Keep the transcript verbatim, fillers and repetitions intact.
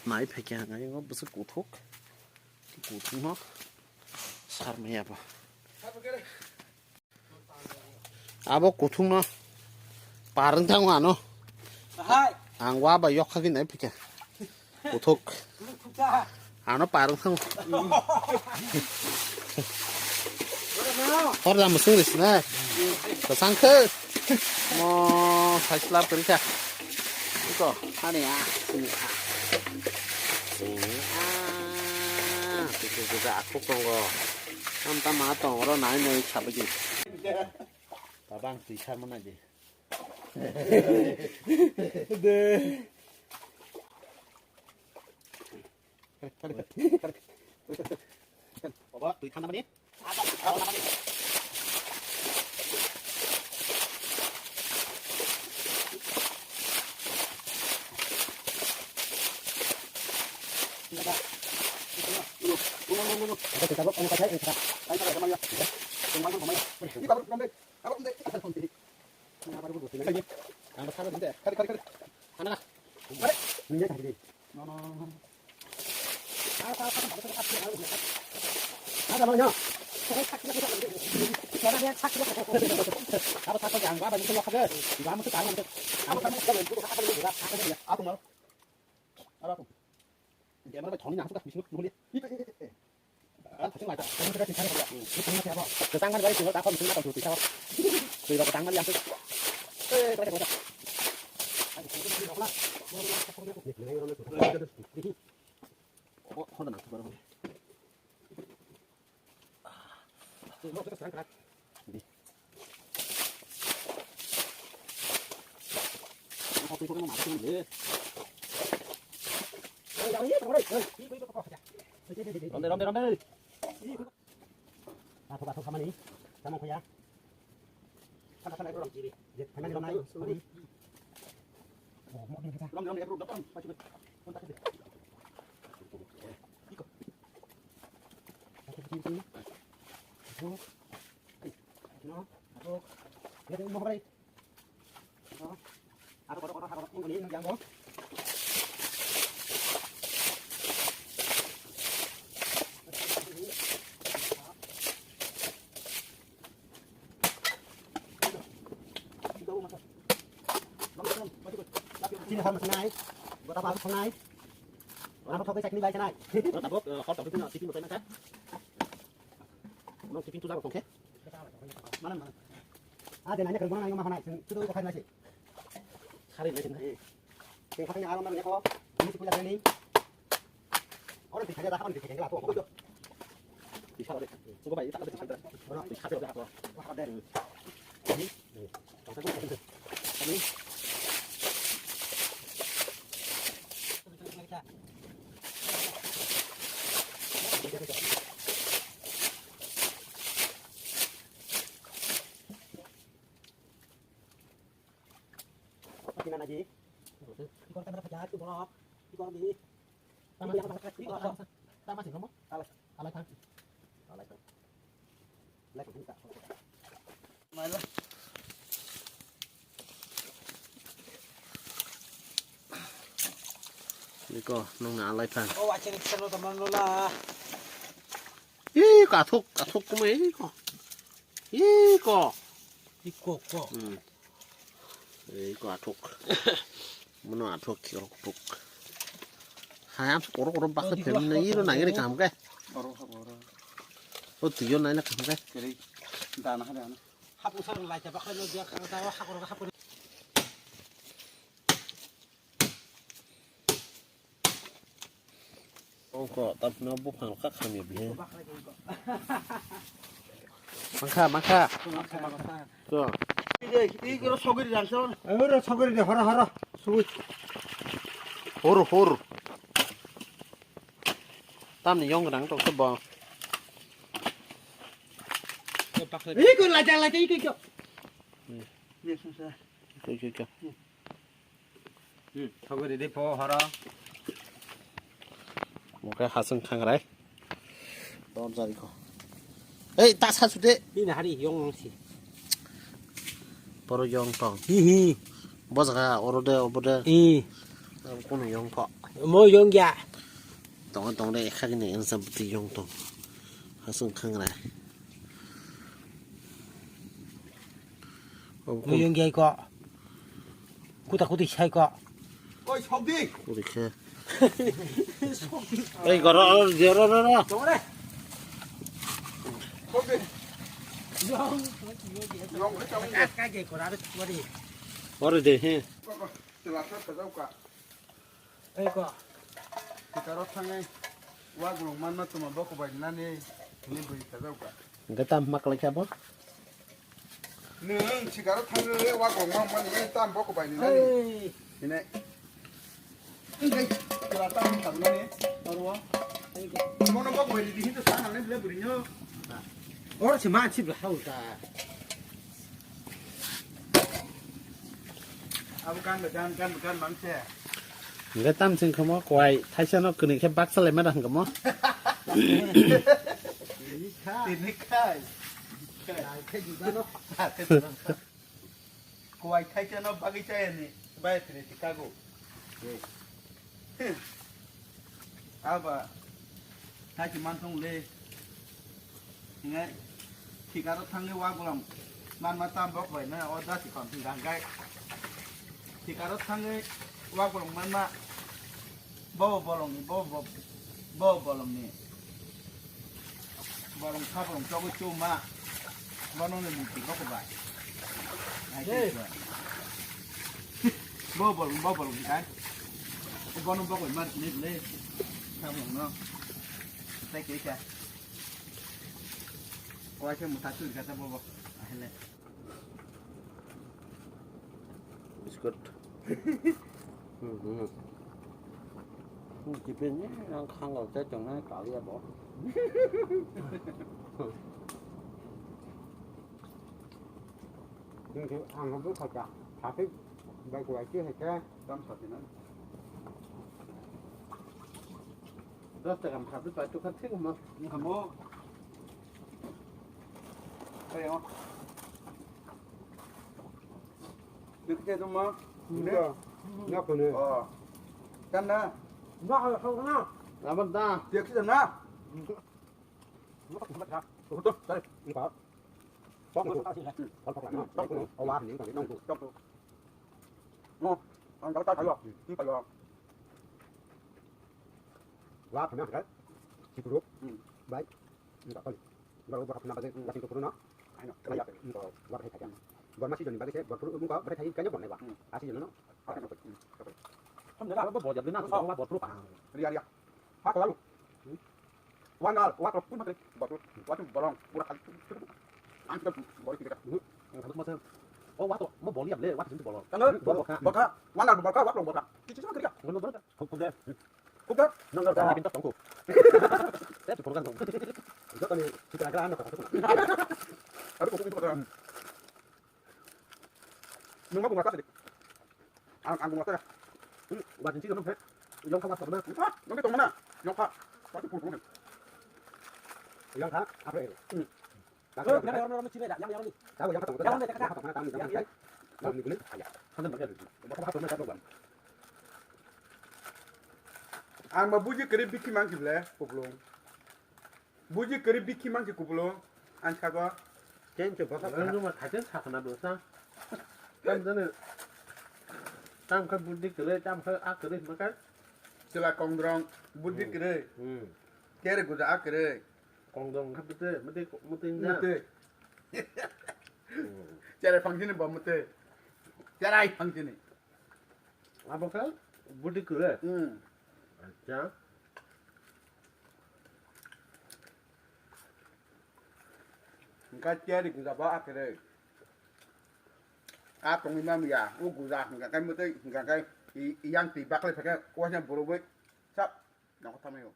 Nai phaikha ang, ayung o bwswk kuthuk. Kuthukno sarmaya bo. Abo kuthukno parwng thango ano. Hai. Ang wa bai yok khagwi nai phaikha. Kuthuk. Ano parwng thango. Hor jam sung ris na. Kasang khe. Mo, sai slap kari kha. Iko, ani a, sini a. Sini a. Kuku kuku aku tongo. Tam tam ma tongo ro nai nai sabaji. Babang tisa mana ji. De. Obo, twi thanda mani. Camera bai thongni nang suka bising nukuli. Ih, ih, ih, ih. Ang thosing lai ta. Ang suka sing thang ya. Ih, thang ya, bo. Ketang kan bai tinggal takon sing nakon tuti sao. Tui ba ketang kan yang. Eh, kau cakap. Oh, honda nang suka. Romde, romde, romde. Athok, athok, hamani. Samung khoya. Thanda, thanda, romde. Je, hamani, romnai. Romde, romde, romde, romde. Sini hor masih naik. Gua tak apa, masih naik. Orang kau tak bisa kini baik naik. Tabok, eh, hor tabok itu, tipi motor naik. Nong tipi tu jago kongke. Mana, mana? Ah, dia nanya ke mana yang mana naik. Itu tu kau naik. Hari naik. Yang katanya alam mana kau? Ini sekolah training. Orang tiga aja dah, orang tiga aja lah. Bisa, bisa. Coba, Pak, tak ada bisa. Bisa, bisa. Niko, nung na alai phan. Oh, wacha ni kisah lo teman lo lah. Ih, kathuk, kathuk kuma ih ko. Ih ko. Ih ko ko. Hmm. Ih ko athuk. Mono athuk, kiro athuk. Hayam se koro koro bakhe phem na iro nangiri kam ke. Oro, oro. O tiyo nai na kam ke. Kiri. Dana ha dana. Hapu sar lai ta bakhe lo dia ka ta hapu hapu. Ongko, tapno buphang kha khamya bihe. Mangkha, mangkha. To. Ide, ide kiro sogiri rangson. Oro sogiri de, horo, horo. Sugui. Horo, horo. Tamni yong rang tok sebo. Iko lajang lajang iko iko. Hmm. Yes, sir. Iko iko iko. Hmm, thogwi ridi pho horo. Mokhe hasung thangrai. Dor jari kho. Ei, ta sa sude. Bini hari yong nang si. Poro yong tong. Hi hi. Bo jaga oro de, obo de. Hi. Abo kunu yong kok. Mo yong ya. Tongo tong de ekha gini ensa bwtwi yong tong. Hasung khangra. Abo Mo kunu yong ya ko. Kuta kuti sai ko. Oi, sok di. Kuri khe. Sok di. Ei, goro, goro, goro, goro. Tong re. Sok di. Yong. Yong khe tong de. Ka ge ko ra de ko ri. Ore de, he. Ko, ko. Tela sa sa jauka. Ei ko. Sikaro thangai. Wa gulung manma tuma boko bai nani. Ni bui sa jauka. Hingke tam hima kwlai khe abo? Nwng sikaro thangwi wa kong ma mani tam boko bai ni nani. Hey. Hine. Hingke kela tam thang nani. Oro. Mono boko bai ni hinto thang nang le buri nyo. Oro se ma chip la hau ta. Abo kan be kan, kan be kan mang se. Hingke tam sing khomo kwai thaisa no kwnwi khe baksa lai ma da hingke mo. Tini khai. Tini khai. Khai khai juda no. Kwai thaisa no bagwi chaya ni. Bai tini tikago. Aba thachi man thung le. Hingai thikaro thangwi wa bolong manma tam bok bai na o dasi kon thang gai. Thikaro thangwi wa bolong manma bo bolong ni bo bo bo bolong ni. Bolong kha bolong chogo chuma. Bono ni mukti bok bai. Ai. Bo bolong bo bolong ni kai. Bono bok bai mar ni le. Kha bolong no. Tei kisa. Kwai khe mwtha churi kha ta bobo. Ahele. Biskut. Hmm, hmm. Hmm, chipin ni ang khango cha chongnai kaliya bo. Ang bo kha cha. Thapik bai kwai chi hai cha. Tam thapina. Dos taka mkha bwtwi pai tukha thik ma. Mkha mo. Ayo. Dikte to ma. Ya. Ya kone. Oh. Kan na. Na ha ha na. Abar da. Dia kita na. Ko to, dai. Mkha. Sok ko. Sok ko. Awa ni ko. Sok ko. No. Ang ta ta yo. Ni ta yo. Wa phana ka. Sipuru. Hmm. Bai. Ni ka kali. Baru ba phana ba de la sing puru no. Ai no. Kaya. Ni ko wa khai kaya. Borma season ni ba de se, borpuru mu ka ba khai kaya borne ba. Hmm. A season no. Ai no. Hmm. Kam na ba bo jab na ko wa borpuru pa. Ria ria. Ha ko lalu. Hmm. Wa na wa ko pun ma de. Borpuru. Wa tu borong. Pura kali. Ang ka bori kita. Hmm. Ang ka ma se. Oh, wa to mo boli ab le, wa tu bolo. Kan bolo ka. Bolo ka. Wa na bolo ka, wa bolo ka. Kichi sama kiri ka. Bolo bolo ka. Khuk khuk de. Khuk de. Nang nang ka bin ta tong khuk. Te tu program tong. Joto ni kita gra na ka. Aru ko ko ka. Nung ma ko ma ka se. Ang ang ko ma ka. Hmm, wa jin chi nung he. Yong kha wa to na. Ah, nung to na. Yong kha. Wa tu ko ko. Yong kha, apre. Hmm. Ang ma buji kiri biki mangki ble, kuplung. Buji kiri biki mangki kuplung. Ang sago. Ken che baka. Ang numa thaichen sakna bwsa. Tam jani. Tam kha buddhi kiri, tam kha a kiri, maka. Chila kongdrong, buddhi kiri. Hmm. Kere guja a kiri. Kongdong kha bete, mete, mete inja. Mete. Hmm. Cherai phang sini bo mete. Cherai phang sini. Abo kha budi kure. Hmm. Acha. Engka cheri guja ba akere. A tongwi mamiya, o guja hingka kai mete, hingka kai i-, iyang twi bakle pheke, kuasa boroboi. Sap, nokho thamai o.